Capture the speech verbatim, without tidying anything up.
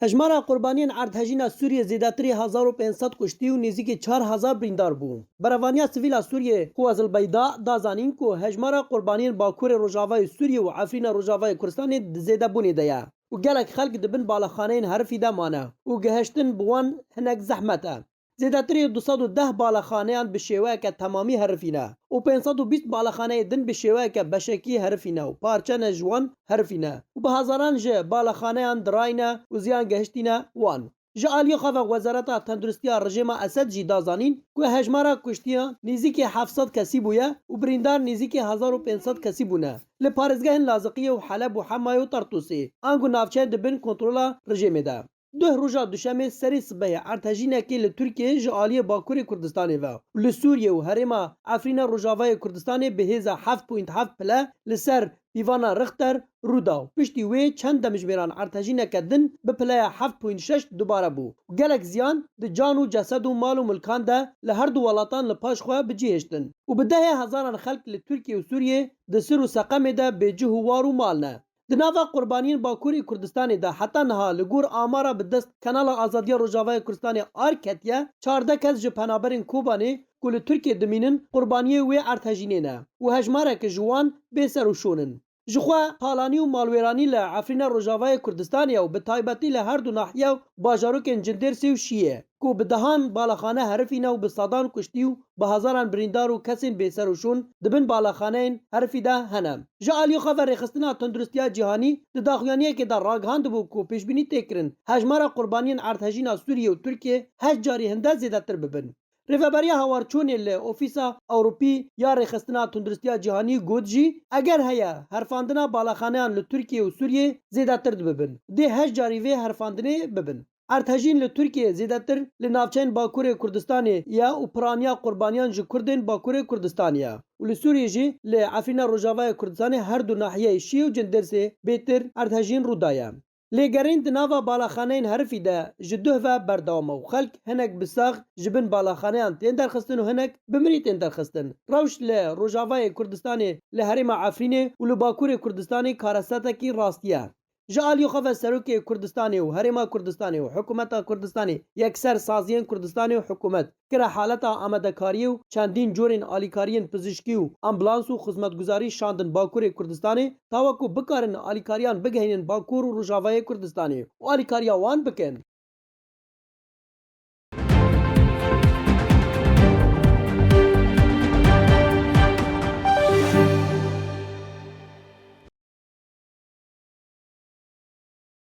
Hejmara qurbaniyên erdhejîna Sûriyê zêdetirî hezar û pênc sed kuştî û nêzîkî çar hezar birîndar bû. Berevaniya Sivîl a Sûriyê Quwaz el Beyda da zanîn ku hejmara qurbaniyên Bakurê Rojavayê Sûriyê û Efrîna Rojavayê Kurdistanê di zêdebûnê de ye û gelek xelk di bin balaxaneyên herifî de mane û gihiştin bi wan hinek zehmet e. Zêdetirî du sed û deh balaxaneyan bi şêweyeke temamî herifîne û pênc sed û bîst balaxaneyê din bi şêweyeke beşekî herifîne û parçe ne ji wan herifîne û bi hezaran ji balaxaneyan dirayne û ziyan gehiştîne wan. Ji aliyê xwe ve Wezareta Tenduristiya Rejêma Esed jî da zanîn ku hejmara kuştiyan nêzîkî heft sed kesî bûye û birîndar nêzîkî hezar û pênc sed kesî bûne li parêzgehên Laziqiyê û Heleb û Hemayê û Tartûsê, ango navçeyên di bin kontrola rejêmê de. Duh roja duşemê serê sibehê erdhejînekê li Tirkiyeyê ji aliyê Bakurê Kurdistanê ve û li Sûriyê û herêma Efrîna Rojavayê Kurdistanê bi hêza heft point heft pile li ser pîvana Richter rû da û piştî wê çend demjimêran erdhejîneke din bi pileya heft point şeş dubare bû û gelek ziyan di can û cesed û mal û milkan de li her du welatan li paş xwe bi cî hêştin û bi dehê hezaran xelk li Tirkiye û Sûriyê di Sir û Seqemê de bêcih û war û mal ne. Di nava qurbaniyên Bakurê Kurdistanê de heta niha li gor amara bi dest Kanala Azadiya Rojavayê Kurdistanê ar ketiye, çardeh kes ji penaberên Kobanê ku li Tirkiyê dimînin qurbaniyê wê erdhejînê ne û hejmarek ji wan bêser û şûn in. Jixwe talanî û malwêranî li Efrîna Rojavayê Kurdistanê ye û bi taybetî li her du nahiye û bajarokên Cindêrsê û Şiyê ku bi dehan balaxane herifîne û bi sedan kuştî û bi hezaran birîndar û kesên bêser û şûn di bin balaxaneyên herifî de hene. Ji aliyê xwe ve Rêxistina Tenduristiya Cîhanî di daxuyaniyekê de ragihandibû ku pêşbînî tê kirin hejmara qurbaniyên erdhejîna Sûriyê û Tirkiyê heşt carî hinde zêdetir bibin. Rêveberiya Hawarçûnê li Ofîsa Ewropî ya Rêxistina Tenduristiya Cîhanî got jî, eger heye herfandina balaxaneyan li Tirkiyê û Sûriyê zêdetir dibibin, dê heşt carî vê herfandinê bibin. Erdhejîn li Tirkiyê zêdetir li navçeyên Bakurê Kurdistanê ye û piraniya qurbaniyan ji Kurdên Bakurê Kurdistanê ye û li Sûriyê jî li Efrîna Rojavayê Kurdistanê her du nahiyeyê Şiyê û Cindêrsê bêtir erdhejîn rû daye. Lêgerîn di nava balaxaneyên herifî de ji duh ve berdewam e û xelk hinek bi sax ji bin balaxaneyan tên derxistin û hinek bi mirî tên derxistin. Rewş li Rojavayê Kurdistanê, li herêma Efrînê û li Bakurê Kurdistanê karesetekî rastî ye. Ji aliyê xwe ve Serokê Kurdistanê û Herêma Kurdistanê û Hikûmeta Kurdistanê yekser saziyên Kurdistanê û hikûmet kire haleta amadekariyê û çendîn corên alîkariyên pizîşkî û ambulans û xizmetguzarî şandin Bakurê Kurdistanê, ta wekû bikarin alîkariyan bigihînin Bakur û Rojavayê Kurdistanê û alîkariya wan bikin.